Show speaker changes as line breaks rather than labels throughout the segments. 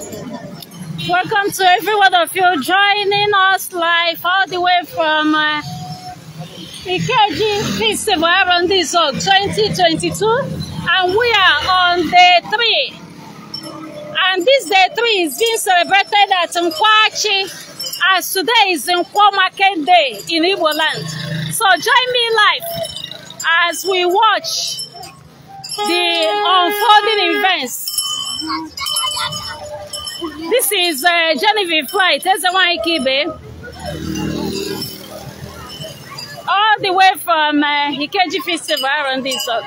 Welcome to every one of you joining us live all the way from Ikejifestivalarondizuogu 2022, and we are on day 3. And this day 3 is being celebrated at Nkwo, Achi, as today is Nkwo market day in Igbo land. So join me live as we watch the unfolding events. This is Genevieve flight, Ikeji, all the way from Ikejifestivalarondizuogu.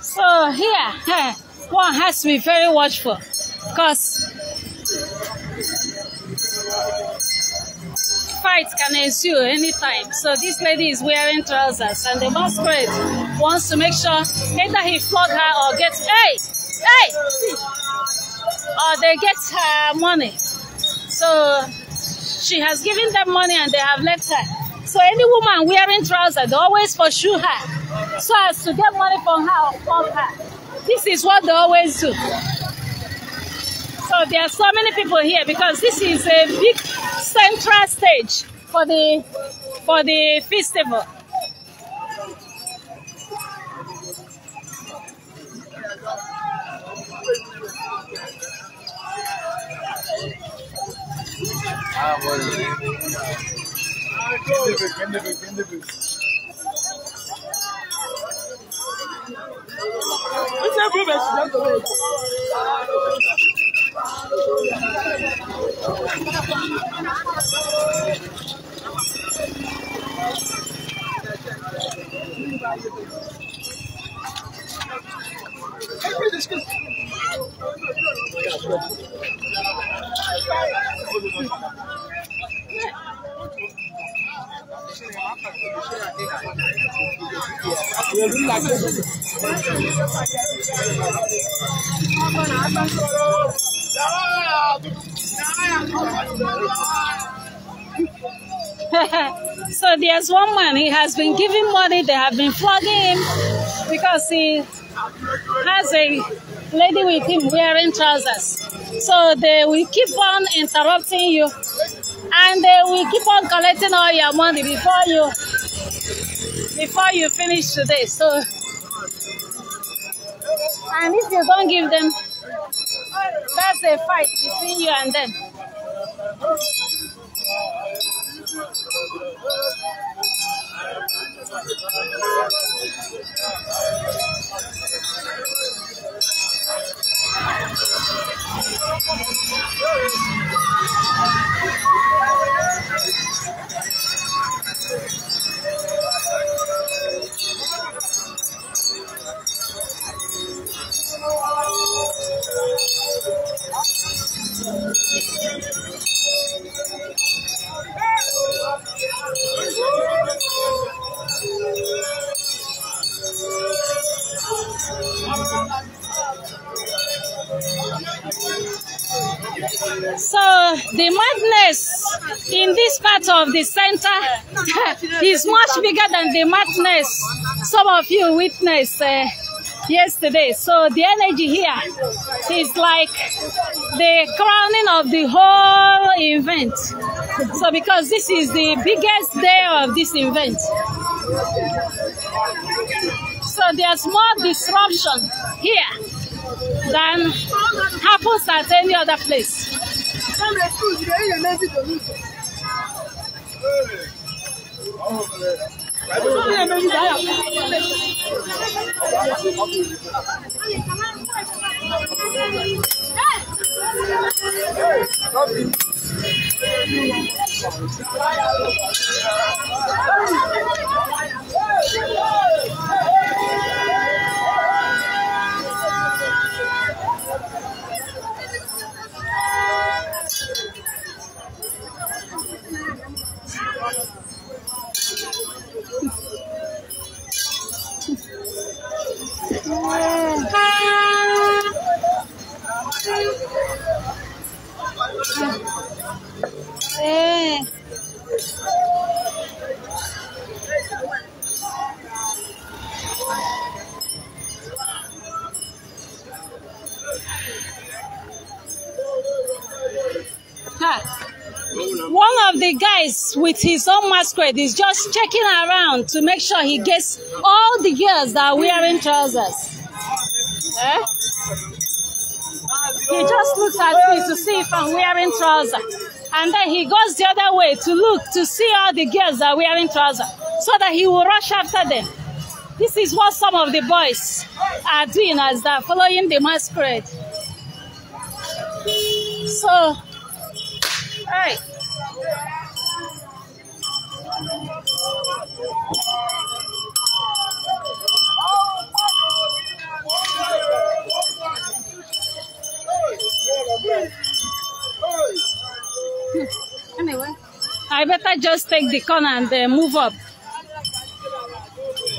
So here, one has to be very watchful because fights can ensue anytime. So this lady is wearing trousers, and the masquerade wants to make sure either he flog her or gets or they get her money. So she has given them money and they have left her. So any woman wearing trousers, they always pursue her so as to get money from her or flog her. This is what they always do. So there are so many people here because this is a big central stage for the festival. So there's one man, he has been giving money, they have been flogging him because he has a lady with him wearing trousers. So they will keep on interrupting you and they will keep on collecting all your money before you finish today. So, and if you don't give them, that's a fight between you and them. So the madness in this part of the center is much bigger than the madness some of you witnessed yesterday. So the energy here is like the crowning of the whole event. So because this is the biggest day of this event, So there's more disruption here than happens at any other place. One of the guys with his own masquerade is just checking around to make sure he gets all the girls that are wearing trousers. He just looks at me to see if I'm wearing trousers. And then he goes the other way to look to see all the girls that are wearing trousers so that he will rush after them. This is what some of the boys are doing as they're following the masquerade. So, alright. Anyway, I better just take the corner and move up.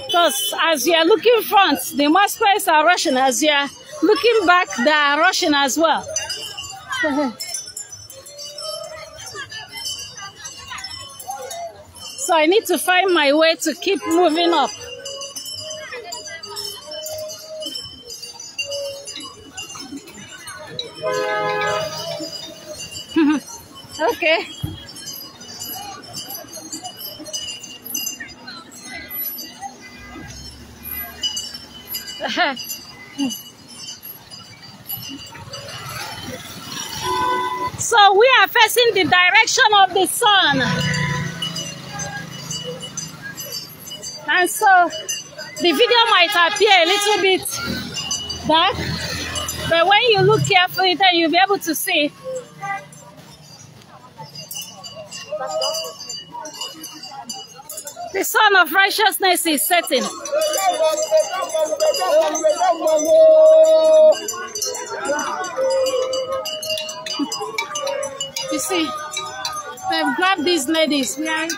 Because as you are looking front, the masquerades are rushing. As you are looking back, they are rushing as well. So I need to find my way to keep moving up. Okay. So we are facing the direction of the sun. And so the video might appear a little bit dark, but when you look carefully, then you'll be able to see. The sun of righteousness is setting. You see, they've grabbed these ladies. We are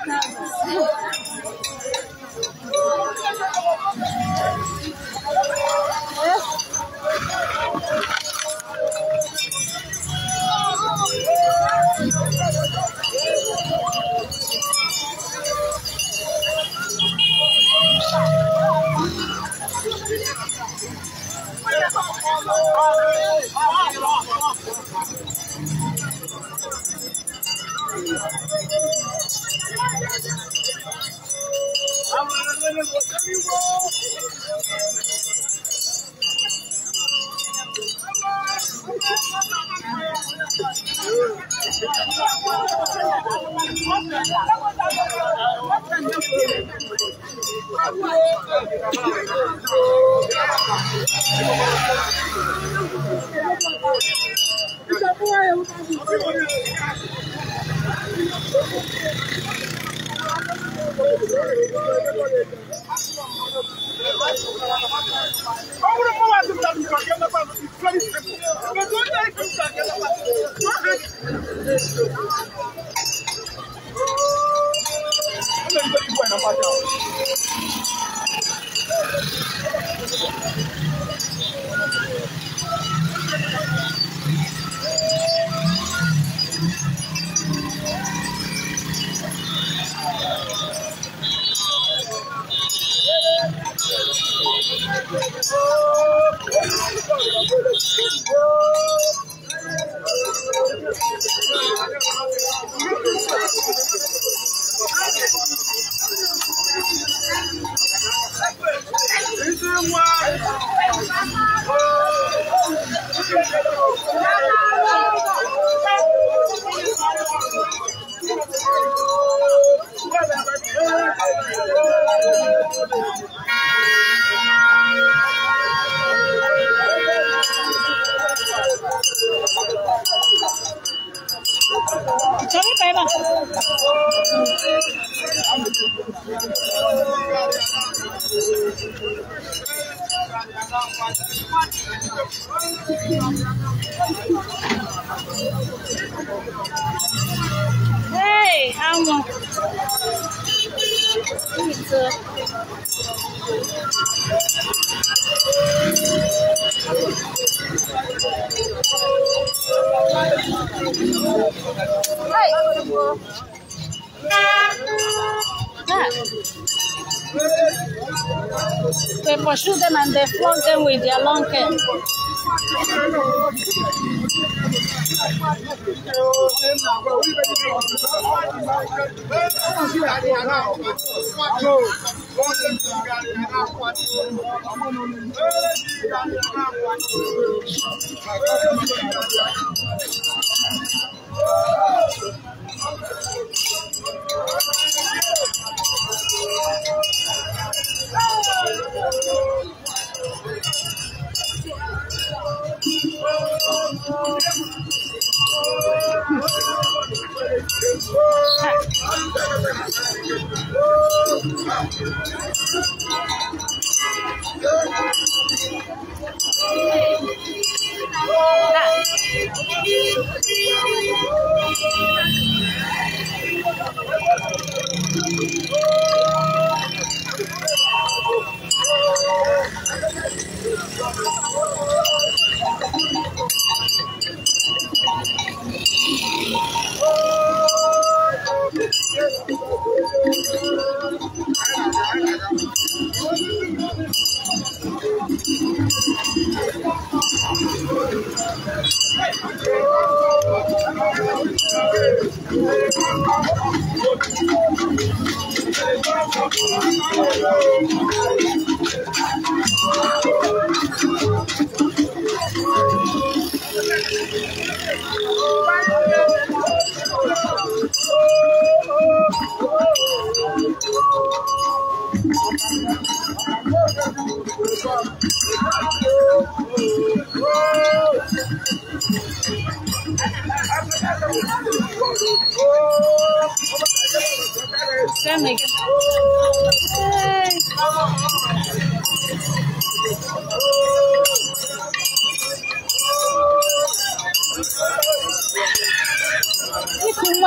Hey, amo. They pursue them and they flog them with their long cane.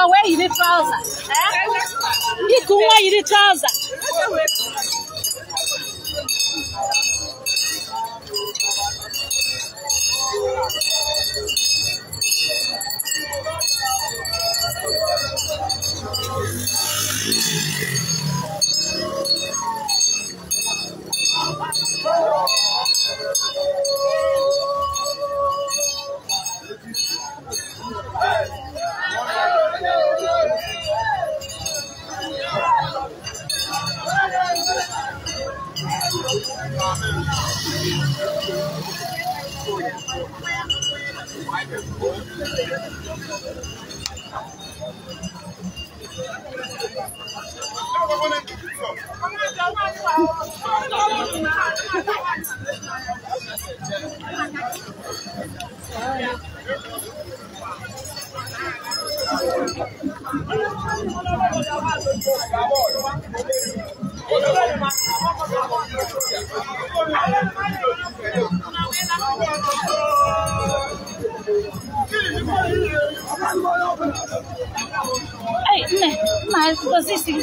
Where you the trouser? Where you the trouser? Hey, mas você sim.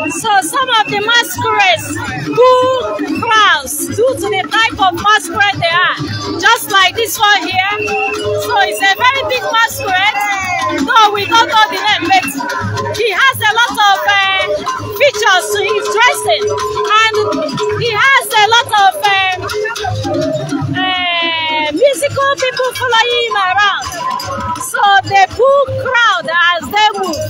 So some of the masquerades pull crowds due to the type of masquerade they are. Just like this one here. So it's a very big masquerade. No, we don't know the name, but he has a lot of features to his dressing. And he has a lot of musical people following him around. So they pull crowd as they move.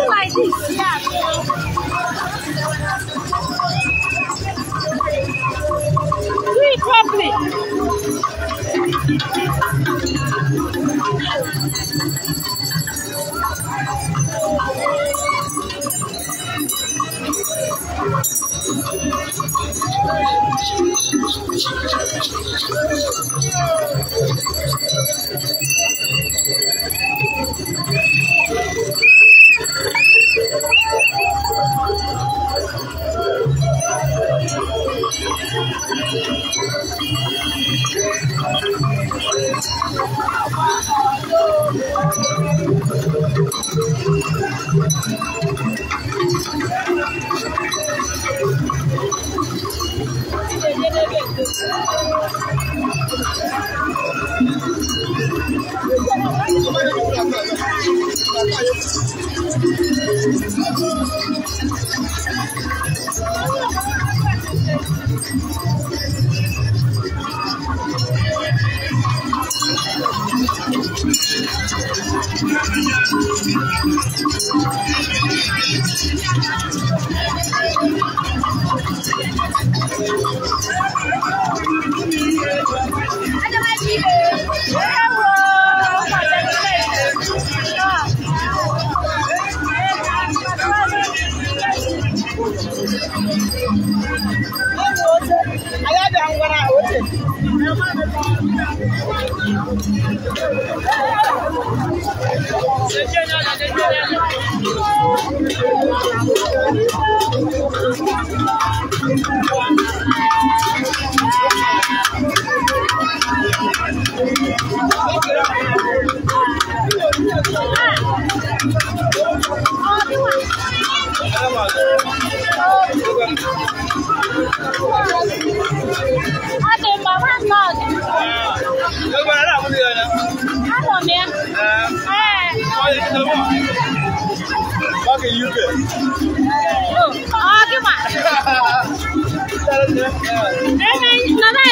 Like this, yeah. Do it properly.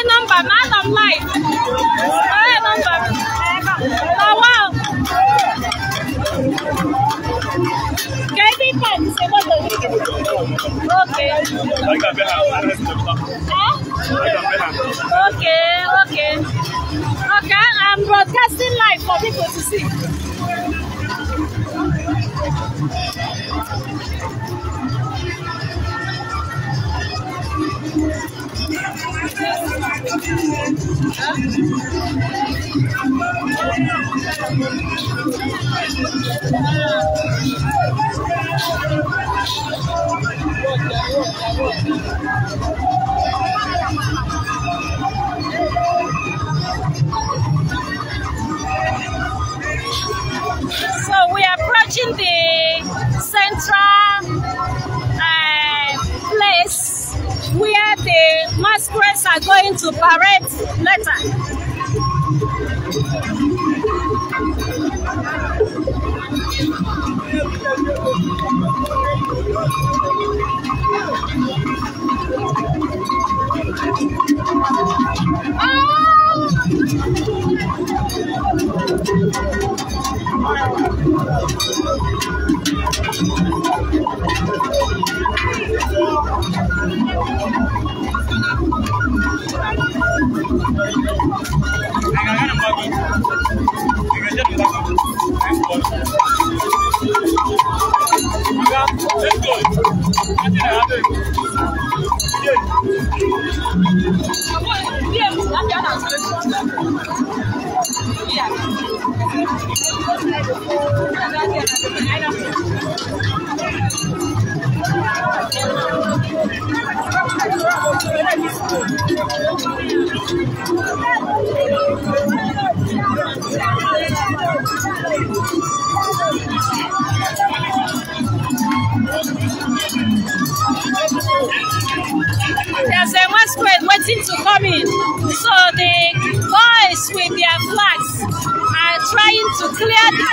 number, madam life. Number. Oh wow. Okay. Okay. I'm broadcasting live for people to see. So we are approaching the central place where the masquerades are going to parade later. There's a masquerade waiting to come in. So the boys with their flags are trying to clear the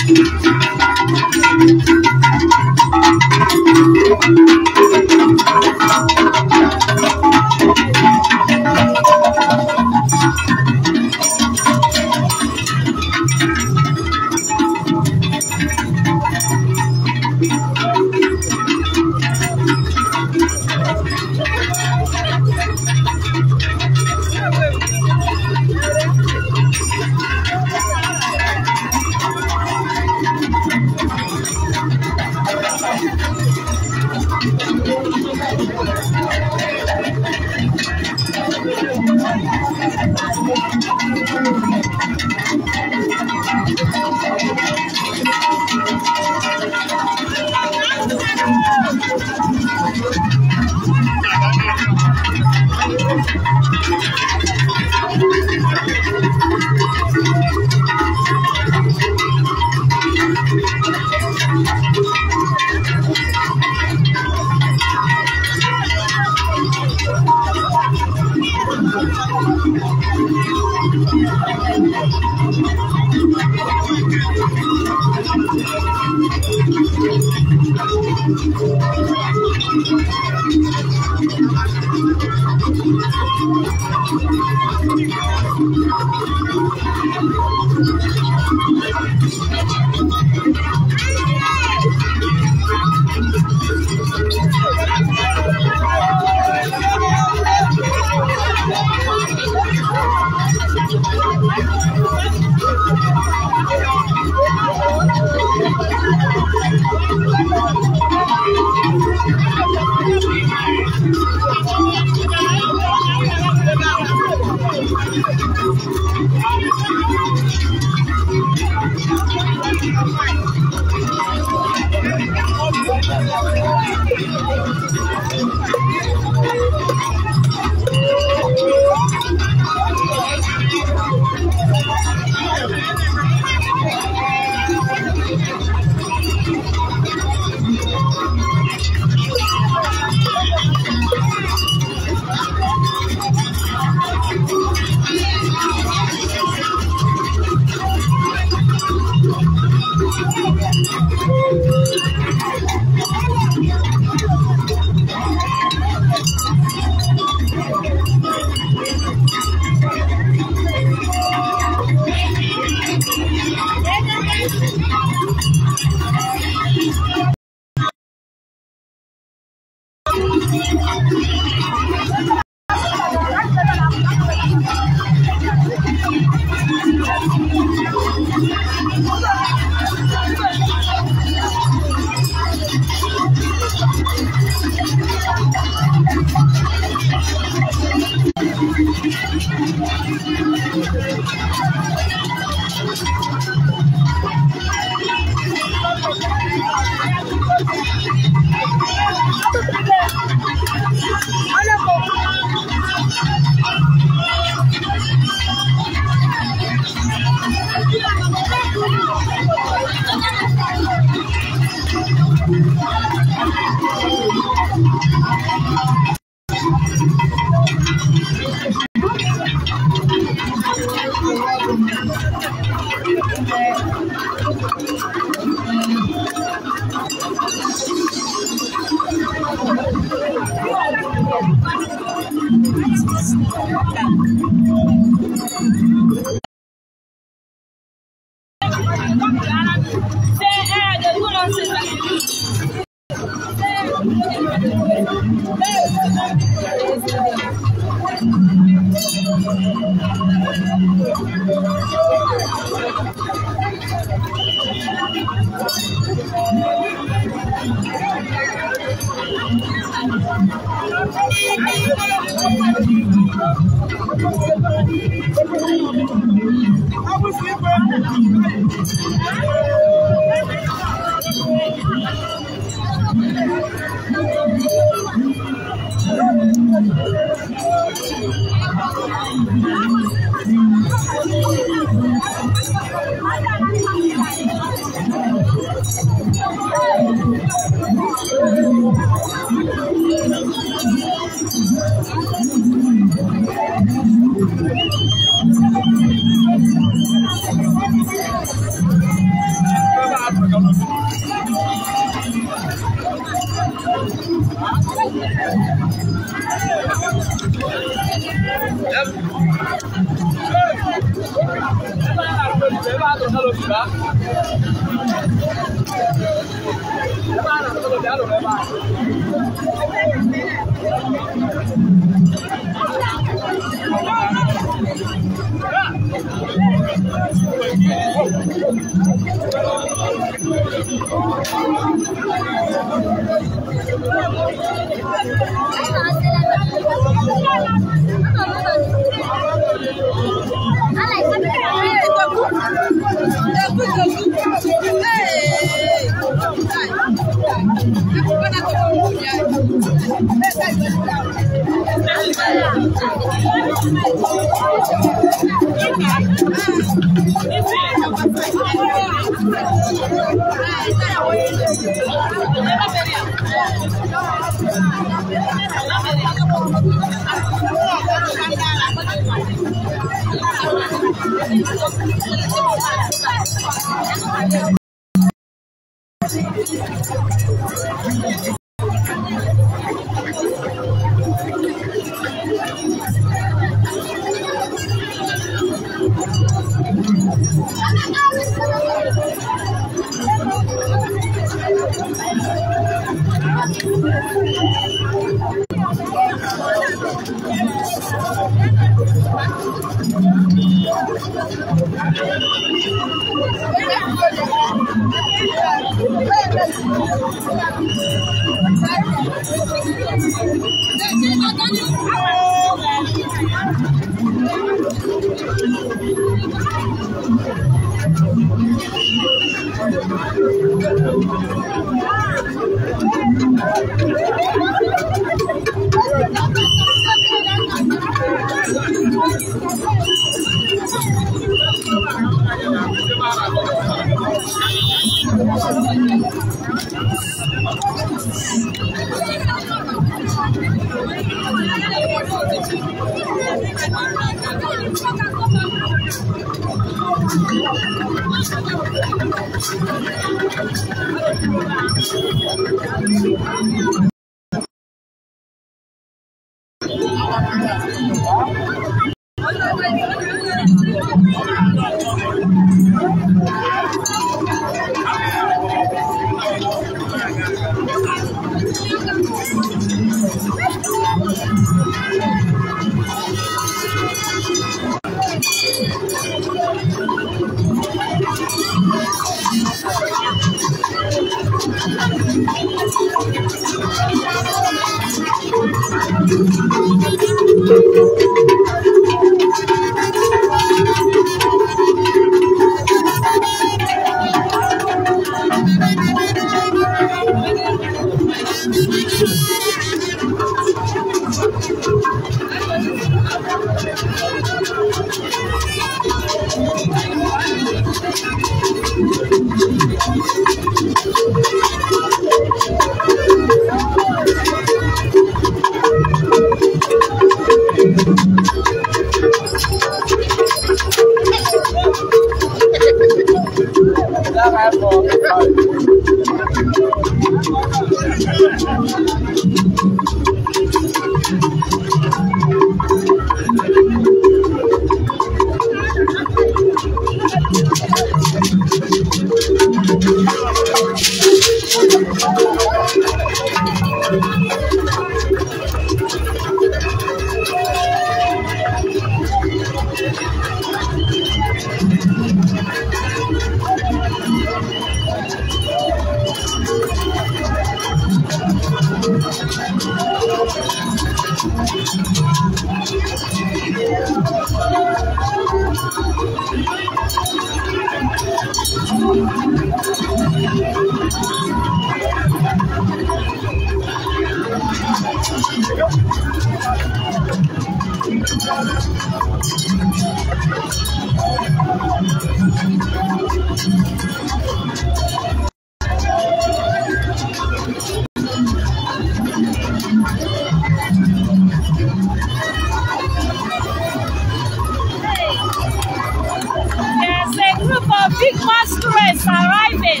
Big masquerades arriving.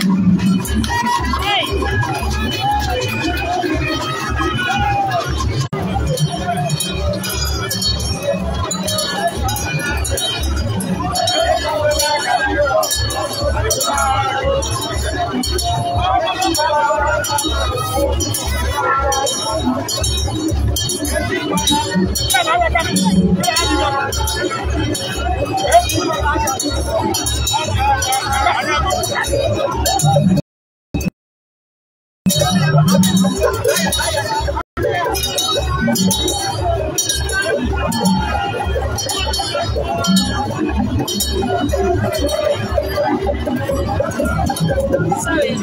Hey. Sorry.